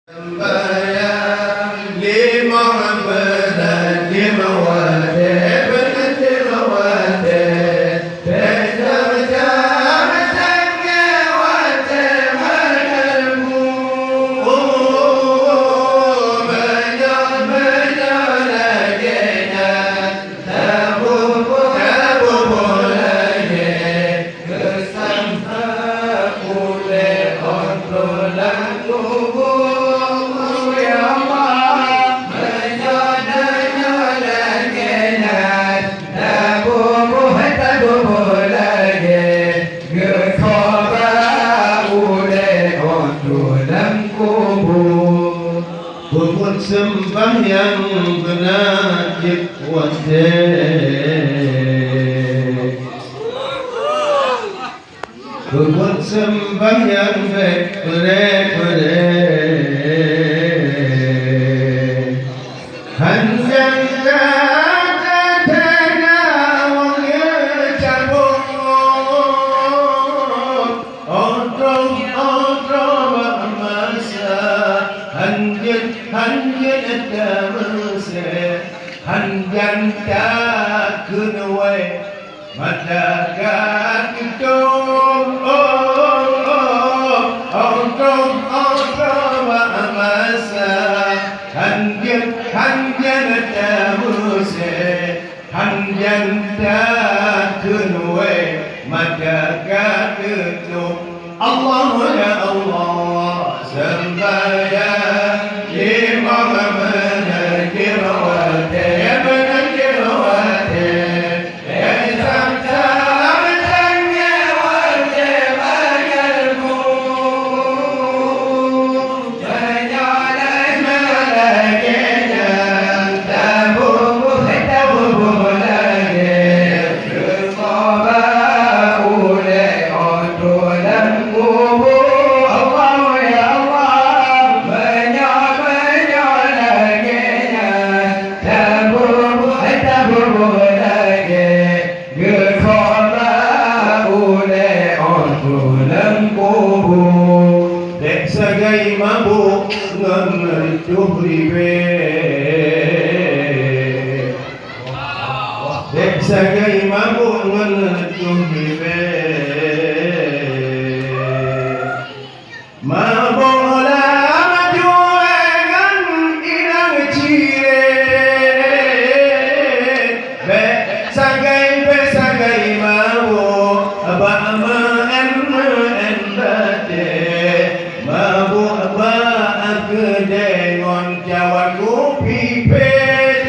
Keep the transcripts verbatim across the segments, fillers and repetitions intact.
Sembahyang limong beunang jeuem watée, beunang jeuem watée. Beda-beda watée, watée meunyoe, meunyoe lagée nyan, taboh, taboh lagée. Geusampat ulée 'oh troh lam kubu, ya Allah, meunyoe tanyoe lagée nyan, taboh, taboh lagée. Geukhoba ulée 'oh troh lam kubu. Peubuet sembahyang beunang jeuet watée. Peubuet sembahyang bék peurée-peurée. Hanjeuet ka teuteunang wong nyang cabong. 'Oh troh, 'oh troh bak masa. Hanjeuet, hanjeuet tameuséh. Hanjeuet takheun wée. Mata ka teutôp, oh, oh, oh, 'oh troh, 'oh troh bak masa. Hanjeuet, hanjeuet tameuséh, hanjeuet takheun wée, mata ka teutôp. Allah, ya Allah, sembahyang limong beunang jeuem watée, beunang jeuem watée. Geukhoba ulée 'oh troh lam kubu. Bék sagai mabök ngon reutôh ribée. Bék sagai mabök ngon reutôh ribée. Mabök lam jueng ngon inong cirée. Bék sagai, bék sagai mabök bak meu'en-meu'en batée. Mabök bak keudée ngon cawan kupi pét.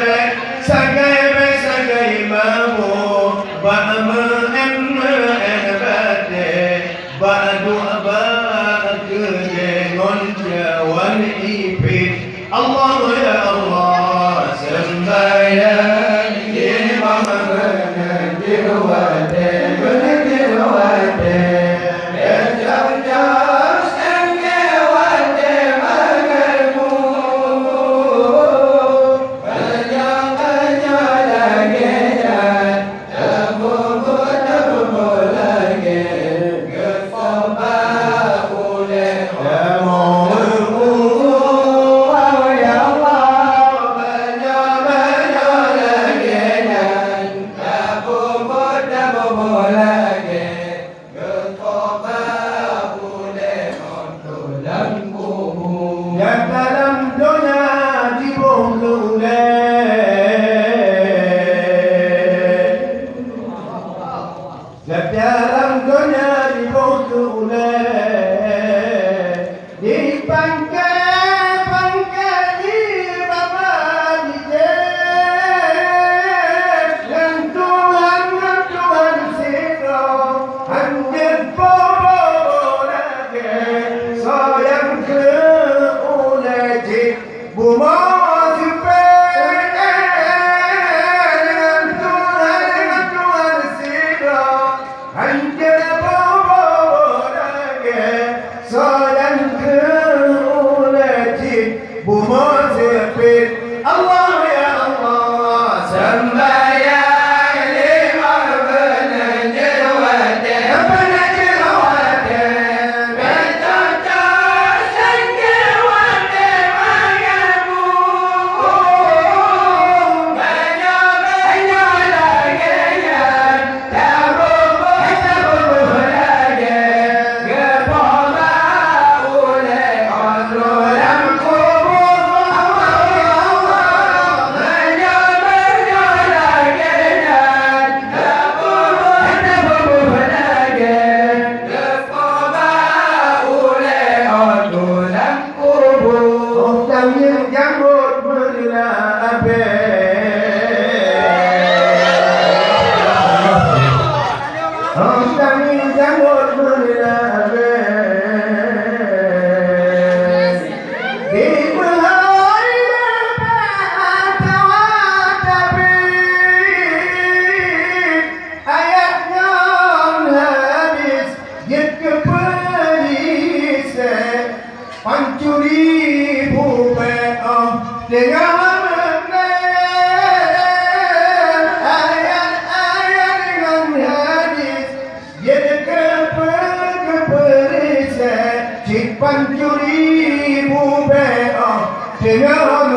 Bék sagai, bék sagai mabök bak meu'en-meu'en batée. Bak duek bak keudée ngon cawan ipét. Allah, ya Allah, sembahyang limong beunang jeuem watée, beunang jeuem watée. Beujam-jam seuteungoh watée meugeubu. Beujam-jam lagée nyan. Nyang dalam donya jiboh keu ulée. Nyang dalam donya jiboh keu ulée. Di pangkai-pangkai di baba dijéh. Ngon Tuhan, ngon Tuhan sidroe. Hanjeuet boh-boh lagée soe nyang keu ulée jih bumoe seupée. Ngon Tuhan, ngon Tuhan sidroe, hanjeuet boh-boh lagée soe nyang keu ulée jih bumoe seupét. Allah, ya Allah, sembahyang limong beunang jeuem watée, beunang jeuem watée. Beutôi-toi Juri bubée oh, deungon ayat-ayat ngon hadis, jeuet keu peue-, keu peureusék, cit pancuri bubée oh, deungon